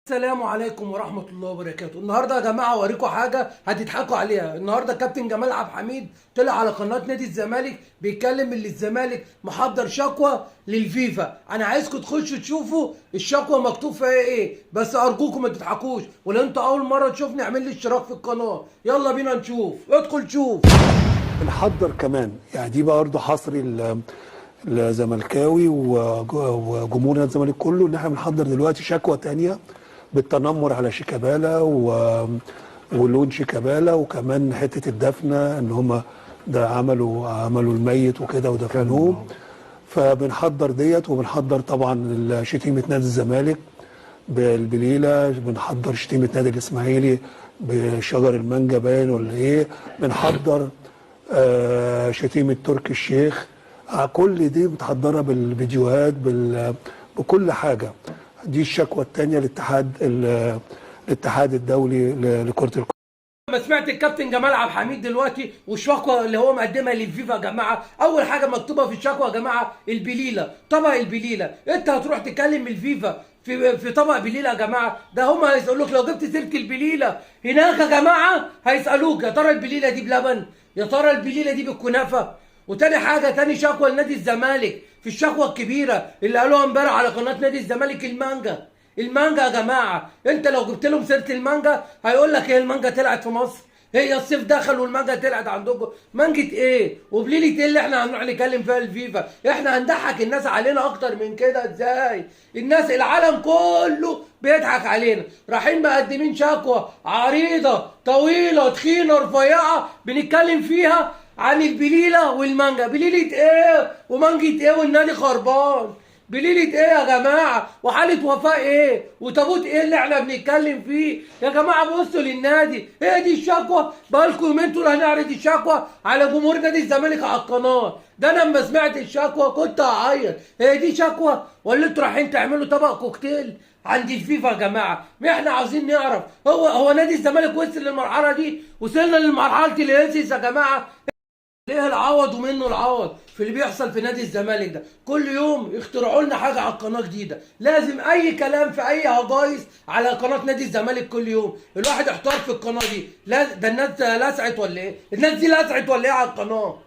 السلام عليكم ورحمة الله وبركاته. النهاردة يا جماعة اوريكم حاجة هتضحكوا عليها. النهاردة كابتن جمال عبد الحميد طلع على قناة نادي الزمالك بيتكلم اللي الزمالك محضر شكوى للفيفا. انا عايزكم تخشوا تشوفوا الشكوى مكتوب فيها ايه، بس ارجوكم ما تضحكوش، ولو انت اول مرة تشوفني اعمل لي اشتراك في القناة. يلا بينا نشوف، ادخل شوف. بنحضر كمان، يعني دي برضه حصري لزملكاوي وجمهور نادي الزمالك كله، ان احنا بنحضر دلوقتي شكوى تانية بالتنمر على شيكابالا ولون شيكابالا، وكمان حتة الدفنه ان هم ده عملوا الميت وكده ودفنوه. فبنحضر ديت، وبنحضر طبعا شتيمه نادي الزمالك بالبليله، بنحضر شتيمه نادي الاسماعيلي بشجر المانجا باين ولا ايه، بنحضر شتيمه تركي الشيخ. كل دي متحضره بالفيديوهات بكل حاجة. دي الشكوى الثانية للاتحاد الدولي لكرة القدم. لما سمعت الكابتن جمال عبد الحميد دلوقتي والشكوى اللي هو مقدمها للفيفا يا جماعة، اول حاجة مكتوبة في الشكوى يا جماعة البليله، طبق البليله. انت هتروح تكلم الفيفا في طبق بليلة يا جماعة؟ ده هم هيسالوك لو جبت سيره البليله هناك يا جماعة، هيسالوك يا ترى البليله دي بلبن، يا ترى البليله دي بالكنافه. وتاني حاجة، تاني شكوى لنادي الزمالك في الشكوى الكبيرة اللي قالوها امبارح على قناة نادي الزمالك، المانجا. المانجا يا جماعة، انت لو جبت لهم سيره المانجا هيقول لك ايه، المانجا طلعت في مصر؟ هي الصيف دخل والمانجا طلعت عندكم؟ مانجة ايه وبليلة ايه اللي احنا هنروح نكلم فيها الفيفا؟ احنا هنضحك الناس علينا اكتر من كده ازاي؟ الناس العالم كله بيضحك علينا. رايحين مقدمين شكوى عريضة طويلة تخينة رفيعة بنتكلم فيها عن البليله والمانجا. بليلة ايه ومانجة ايه والنادي خربان؟ بليلة ايه يا جماعة وحالة وفاء ايه وتابوت ايه اللي احنا بنتكلم فيه يا جماعة؟ بصوا للنادي، ايه دي الشكوى؟ بقالكم يومين طول هنعرض الشكوى على جمهور نادي الزمالك على القناة. ده انا لما سمعت الشكوى كنت هعيط. هي دي شكوى ولا انتوا رايحين تعملوا طبق كوكتيل عند الفيفا يا جماعة؟ ما احنا عاوزين نعرف، هو نادي الزمالك وصل للمرحلة دي؟ وصلنا لمرحلة الهيسيس يا جماعة. ليه العوض ومنه العوض في اللي بيحصل في نادي الزمالك ده؟ كل يوم يخترعوا لنا حاجة على القناة جديدة، لازم اي كلام في اي هجايص على قناة نادي الزمالك كل يوم. الواحد احتار في القناة دي. لا ده الناس لسعت ولا ايه؟ الناس دي لسعت ولا ايه على القناة؟